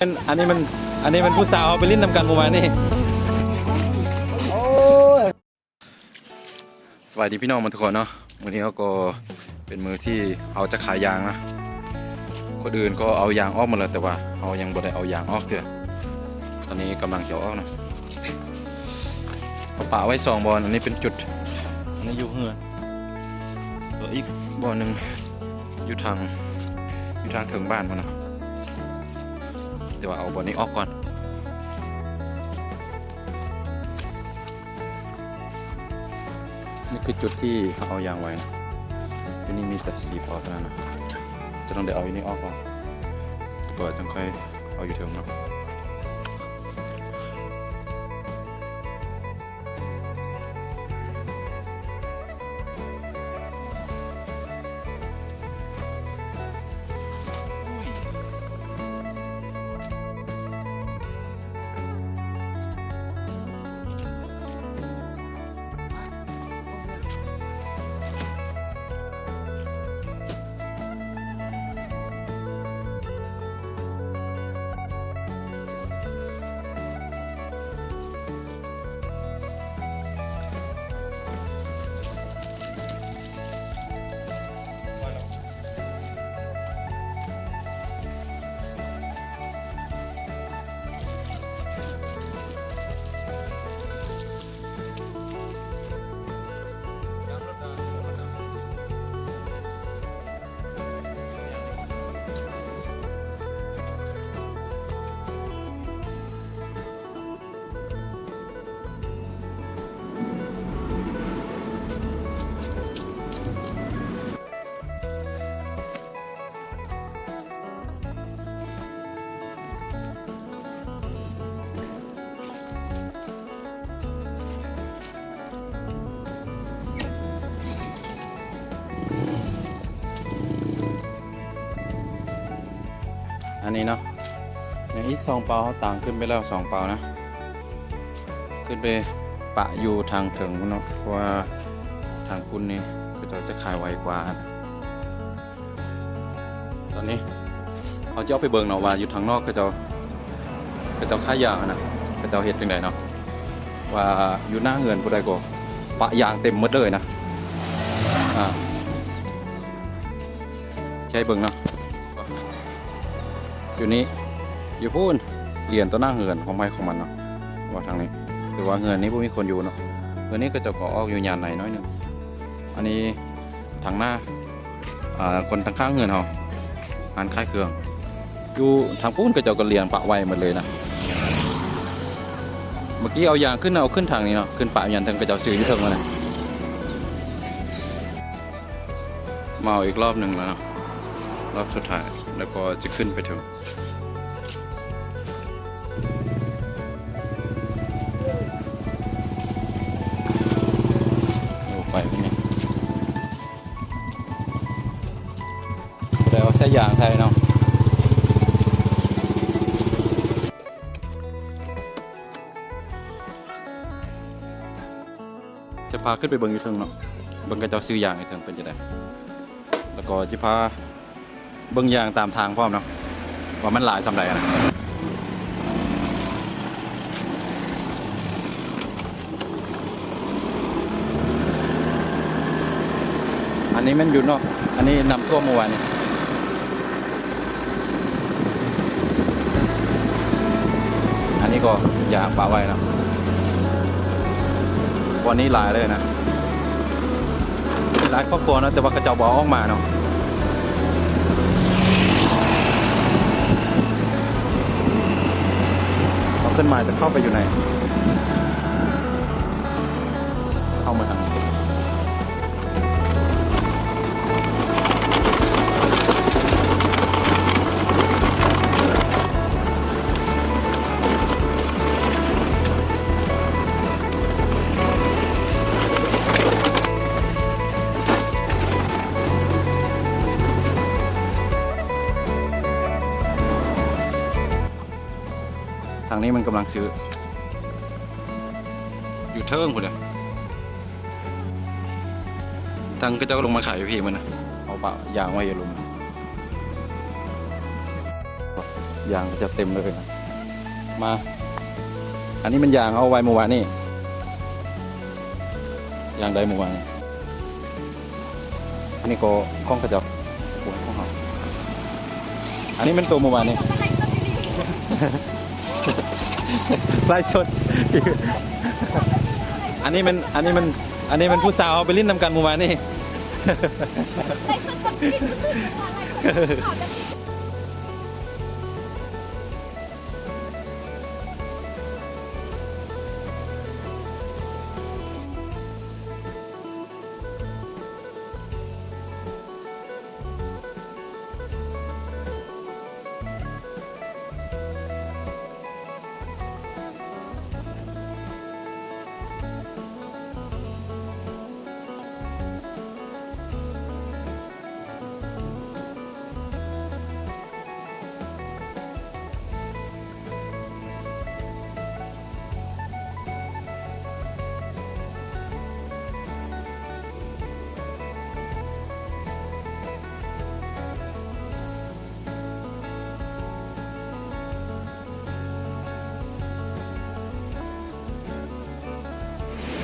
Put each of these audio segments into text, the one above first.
ອັນນີ້ມັນ ອັນນີ້ມັນຜູ້ສາວເຮົາໄປຫຼິ້ນນຳກັນມື້ວານນີ້. ໂອ້ຍ ສະບາຍດີພີ່ນ້ອງໝົດທຸກຄົນເນາະ. ມື້ນີ້ເຮົາກໍເປັນມື້ທີ່ເຮົາຈະຂາຍຢາງນະ. ຄົນອື່ນກໍເອົາຢາງອອກໝົດແລ້ວ ແຕ່ວ່າເຮົາຍັງບໍ່ໄດ້ເອົາຢາງອອກເທື່ອ. ຕອນນີ້ກຳລັງຈະເອົາອອກນະ. ເຮົາປະໄວ້ສອງບ່ອນ. ອັນນີ້ເປັນຈຸດ ອັນນີ້ຢູ່ເຮືອນ ແລ້ວອີກບ່ອນໜຶ່ງຢູ່ທາງ ຢູ່ທາງເທິງບ້ານພຸ້ນນະ. ແຕ່ວ່າເອົາບ່ອນນີ້ອອກກ່ອນ. ນີ້ຄືຈຸດທີ່ເຮົາເອົາຢາງໄວ້ນະ. ຢູ່ນີ້ມີແຕ່ສີ່ປໍເທົ່ານັ້ນນະ. ຈະຕ້ອງໄດ້ເອົາຢູ່ນີ້ອອກກ່ອນ ແລ້ວກໍຈັ່ງຄ່ອຍເອົາຢູ່ເທິງເນາະ. ອັນນີ້ເນາະ ຍັງອີກສອງເປົາ ເຮົາຕາງຂຶ້ນໄປແລ້ວສອງເປົານະ. ຂຶ້ນໄປປະຢູ່ທາງເທິງພຸ້ນເນາະ ເພາະວ່າທາງພຸ້ນນີ້ເຂົາເຈົ້າຈະຂາຍໄວກວ່າຫັ້ນ. ຕອນນີ້ເຮົາຈະອອກໄປເບິ່ງເນາະ ວ່າຢູ່ທາງນອກເຂົາເຈົ້າ ເຂົາເຈົ້າຂາຍຢາງຫັ້ນນະ ເຂົາເຈົ້າເຮັດຈັ່ງໃດເນາະ ວ່າຢູ່ໜ້າເຮືອນຜູ້ໃດກໍປະຢາງເຕັມໝົດເລີຍນະ. ອ່າ ໃຫ້ເບິ່ງເນາະ ຢູ່ນີ້ ຢູ່ພຸ້ນ ລຽນຕໍ່ໜ້າເຮືອນຂອງໃຜຂອງມັນເນາະ. ວ່າທາງນີ້ ແຕ່ວ່າເຮືອນນີ້ບໍ່ມີຄົນຢູ່ເນາະ. ເຮືອນນີ້ເຂົາເຈົ້າກໍອອກຢູ່ຍາມໃນໜ້ອຍໜຶ່ງ. ອັນນີ້ທາງໜ້າ ອ່າ ຄົນທາງຂ້າງເຮືອນເຮົາ ຮ້ານຂາຍເຄື່ອງ. ຢູ່ທາງພຸ້ນເຂົາເຈົ້າກໍລຽງປະໄວ້ໝົດເລີຍນະ. ເມື່ອກີ້ເອົາຢາງຂຶ້ນ ເອົາຂຶ້ນທາງນີ້ເນາະ ຂຶ້ນປະຢູ່ເທິງ ເຂົາເຈົ້າຊື້ຢູ່ເທິງຫັ້ນນະ. ມາເອົາອີກລອບໜຶ່ງແລ້ວເນາະ ລອບສຸດທ້າຍ ແລ້ວກໍຈະຂຶ້ນໄປເທິງ. ໂອ້ ໄປເພິ່ນນີ້ ບໍ່ໄດ້ເອົາສາຍຢາງໃສ່ເນາະ. ຈະພາຂຶ້ນໄປເບິ່ງຢູ່ເທິງເນາະ ເບິ່ງເຂົາເຈົ້າຊື້ຢາງຢູ່ເທິງເປັນຈັ່ງໃດ ແລ້ວກໍຈະພາເບິ່ງຢາງຕາມທາງພ້ອມເນາະ ວ່າມັນຫຼາຍສ່ຳໃດນະ. ອັນນີ້ແມ່ນຢູ່ນອກ ອັນນີ້ນ້ຳຖ້ວມເມື່ອວານນີ້. ອັນນີ້ກໍຢາງປະໄວ້ເນາະ ບ່ອນນີ້ຫຼາຍເລີຍນະ ມີຫຼາຍຄອບຄົວເນາະ ແຕ່ວ່າເຂົາເຈົ້າບໍ່ເອົາອອກມາເນາະ. ເຮົາຂຶ້ນມາຈະເຂົ້າໄປຢູ່ໃນ ເຂົ້າມາທາງນີ້. ທາງນີ້ມັນກຳລັງຊື້ ຢູ່ເທິງພຸ້ນເດ້. ທາງເຂົາເຈົ້າລົງມາຂາຍຢູ່ພີ້ມື້ນະ ເອົາປະຢາງໄວ້ຢູ່ລຸ່ມ. ຢາງເຂົາເຈົ້າເຕັມເລີຍນະ. ມາ ອັນນີ້ແມ່ນຢາງເຮົາໄວ້ມື້ວານນີ້ ຢາງໄດ້ມື້ວານນີ້. ອັນນີ້ກໍຂອງເຂົາເຈົ້າ ໂອ້ຍ ຂອງເຮົາ. ອັນນີ້ແມ່ນໂຕມື້ວານນີ້ ໄລຟ໌ສົດ. ອັນນີ້ແມ່ນ ອັນນີ້ແມ່ນ ອັນນີ້ແມ່ນຜູ້ສາວເຮົາໄປຫຼິ້ນນຳກັນມື້ວານນີ້.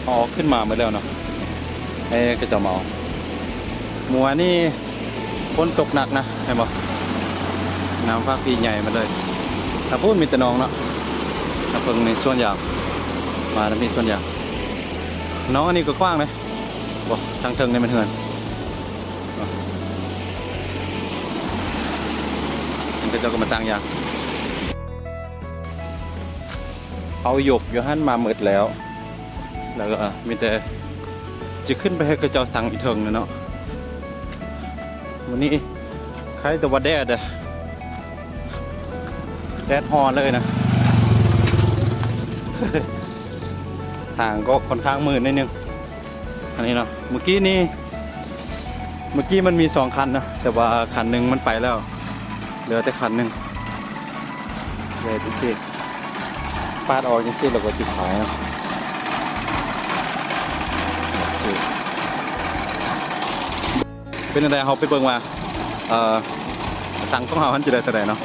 ເອົາອອກຂຶ້ນມາໝົດແລ້ວເນາະ. ເອີ ເຂົາເຈົ້າມາເອົາ ເມື່ອວານນີ້ຝົນຕົກໜັກນະ ເຫັນບໍ່? ນ້ຳຟາກພີໃຫຍ່ມາເລີຍ. ທາງພຸ້ນມີແຕ່ໜອງເນາະ ທາງເພິ່ນນີ້ສວນຢາງ ມາທາງນີ້ສວນຢາງ. ໜອງອັນນີ້ກໍກວ້າງເດ້. ບໍ່ ທາງເທິງນີ້ແມ່ນເຮືອນ. ເຂົາເຈົ້າກໍມາຕັ້ງຢາງ. ເອົາຢົກຢູ່ຫັ້ນມາໝົດແລ້ວ ແລ້ວກໍມີແຕ່ຈະຂຶ້ນໄປໃຫ້ເຂົາເຈົ້າສັງອີກເທິງແຫຼະເນາະ. ມື້ນີ້ໃຄແຕ່ວ່າແດດເດີ້ ແດດຮ້ອນເລີຍນະ. ທາງກໍຄ່ອນຂ້າງມືດໜ້ອຍໜຶ່ງ. ອັນນີ້ເນາະ ເມື່ອກີ້ນີ້ ເມື່ອກີ້ມັນມີສອງຄັນເນາະ ແຕ່ວ່າຄັນໜຶ່ງມັນໄປແລ້ວ ເຫຼືອແຕ່ຄັນໜຶ່ງ. ເຫຼືອຈັ່ງຊີ້ ປາດອອກຈັ່ງຊີ້ ແລ້ວກໍຊິຂາຍເນາະ. ເປັນຈັ່ງໃດ ເຮົາໄປເບິ່ງວ່າ ເອີ ສັງຂອງເຮົາຫັ້ນຈະໄດ້ເທົ່າໃດເນາະ.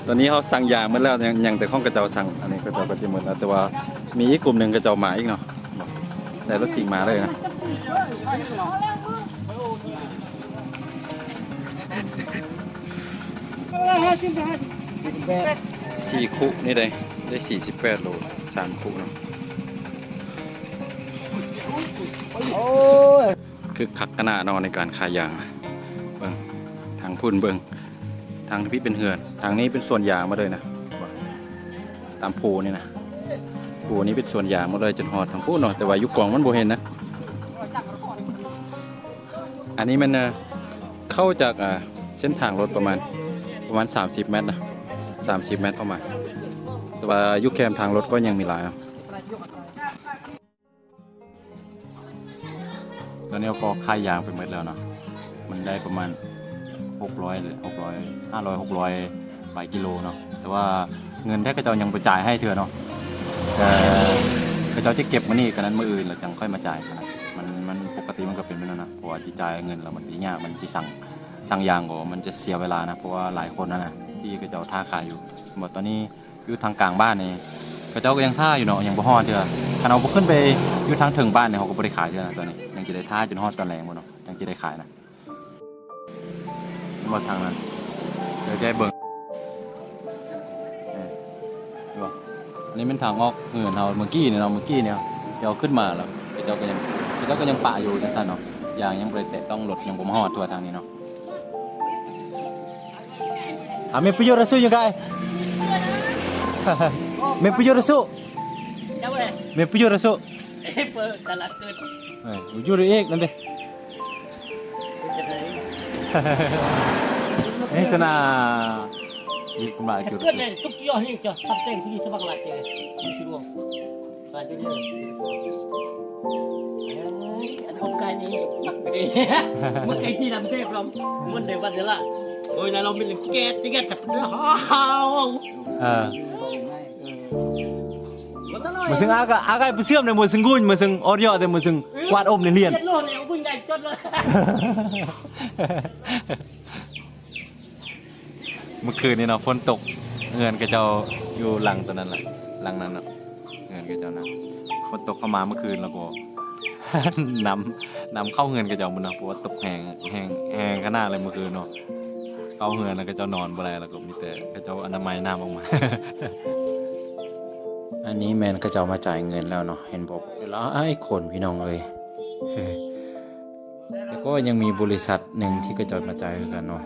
ຕອນນີ້ເຮົາສັ່ງຢາໝົດແລ້ວ ຍັງ ຍັງແຕ່ຂອງເຂົາເຈົ້າສັ່ງ ອັນນີ້ເຂົາເຈົ້າກໍຊິໝົດແລ້ວ ແຕ່ວ່າມີອີກກຸ່ມໜຶ່ງເຂົາເຈົ້າມາອີກເນາະ ໃສ່ລົດຊິງມາເລີຍນະ. ສີ່ຄຸນີ້ເດ້ ໄດ້ສີ່ສິບແປດໂລ ສາມຄຸເນາະ. ຄຶກຄັກຂະໜາດເນາະ ໃນການຂາຍຢາງ. ເບິ່ງທາງພຸ້ນ ເບິ່ງທາງພີ້ເປັນເຮືອນ ທາງນີ້ເປັນສວນຢາງໝົດເລີຍນະ. ຕາມພູນີ້ນະ ພູນີ້ເປັນສວນຢາງໝົດເລີຍ ຈົນຮອດທາງພຸ້ນເນາະ ແຕ່ວ່າຢູ່ກ້ອງມັນບໍ່ເຫັນນະ. ອັນນີ້ແມ່ນ ເອີ ເຂົ້າຈາກ ເສັ້ນທາງລົດປະມານ ປະມານສາມສິບແມັດນະ ສາມສິບແມັດປະມານ ແຕ່ວ່າຢູ່ແຄມທາງລົດກໍຍັງມີຫຼາຍ. ຕອນນີ້ເຮົາກໍຂາຍຢາງໄປໝົດແລ້ວເນາະ ມັນໄດ້ປະມານຫົກຮ້ອຍ ຫົກຮ້ອຍ ຫ້າຮ້ອຍ ຫົກຮ້ອຍປາຍກິໂລເນາະ ແຕ່ວ່າເງິນແທ້ເຂົາເຈົ້າຍັງບໍ່ຈ່າຍໃຫ້ເທື່ອເນາະ ແຕ່ເຂົາເຈົ້າຈະເກັບມື້ນີ້ ກະນັ້ນມື້ອື່ນແລ້ວຈັ່ງຄ່ອຍມາຈ່າຍນະ ມັນ ມັນປົກກະຕິມັນກະເປັນແບບນັ້ນນະ ເພາະວ່າຊິຈ່າຍເງິນແລ້ວມັນຊິຍາກ ມັນຊິສັ່ງ ສັ່ງຢ່າງກໍມັນຈະເສຍເວລານະ ເພາະວ່າຫຼາຍຄົນນະ ທີ່ເຂົາເຈົ້າຖ້າຂາຍຢູ່ ແບບຕອນນີ້ ຢູ່ທາງກາງບ້ານນີ້ ເຂົາເຈົ້າກໍຍັງຖ້າຢູ່ເນາະ ຍັງບໍ່ຮອດເທື່ອ ຄັນເຮົາບໍ່ຂຶ້ນໄປຢູ່ທາງເທິງບ້ານນີ້ ເຮົາກໍບໍ່ໄດ້ຂາຍເທື່ອນະ ຕອນນີ້ຍັງຊິໄດ້ຖ້າຈົນຮອດຕອນແລງພຸ້ນເນາະ ຈັ່ງຊິໄດ້ຂາຍນະ ເຫັນບໍ່ທາງນັ້ນ ດຽວຈະໃຫ້ເບິ່ງ ເຫັນບໍ່ ອັນນີ້ແມ່ນທາງອອກເຮືອນເຮົາ ເມື່ອກີ້ນີ້ເນາະ ເມື່ອກີ້ນີ້ເຮົາຂຶ້ນມາແລ້ວ ເຂົາເຈົ້າກໍຍັງ ເຂົາເຈົ້າກໍຍັງປະຢູ່ຈັ່ງຊັ້ນເນາະ ຢາງຍັງບໍ່ໄດ້ແຕະຕ້ອງ ລົດຍັງບໍ່ມາຮອດທົ່ວທາງນີ້ເນາະ. ອາ ເມປະໂຫຍດລະສຸ ຢູໄກ ເມປະໂຫຍດລະສຸ ເມປະໂຫຍດລະສຸ ເອີ ຢູເອກນັ້ນເດ ເອີສະນາ ມີກຸມາຈຸດ Musim agak, agak pesiam deh musim gunj, musim oryo deh musim kuat om ni lian. ເມື່ອຄືນນີ້ເນາະ ຝົນຕົກ ເຮືອນເຂົາເຈົ້າຢູ່ຫຼັງຕົວນັ້ນແຫຼະ ຫຼັງນັ້ນເນາະ ເຮືອນເຂົາເຈົ້ານະ ຝົນຕົກເຂົ້າມາເມື່ອຄືນ ແລ້ວກໍ ນ້ຳ ນ້ຳເຂົ້າເຮືອນເຂົາເຈົ້າໝົດເນາະ ເພາະວ່າຕົກແຮງ ແຮງ ແຮງຂະໜາດເລີຍເມື່ອຄືນເນາະ ເຂົ້າເຮືອນແລ້ວເຂົາເຈົ້ານອນບໍ່ໄດ້ ແລ້ວກໍມີແຕ່ເຂົາເຈົ້າອະນາໄມນ້ຳອອກມາ. ອັນນີ້ແມ່ນເຂົາເຈົ້າມາຈ່າຍເງິນແລ້ວເນາະ ເຫັນບໍ່ ຫຼາຍຄົນພີ່ນ້ອງເອີຍ ແຕ່ກໍຍັງມີບໍລິສັດໜຶ່ງທີ່ເຂົາເຈົ້າມາຈ່າຍຄືກັນເນາະ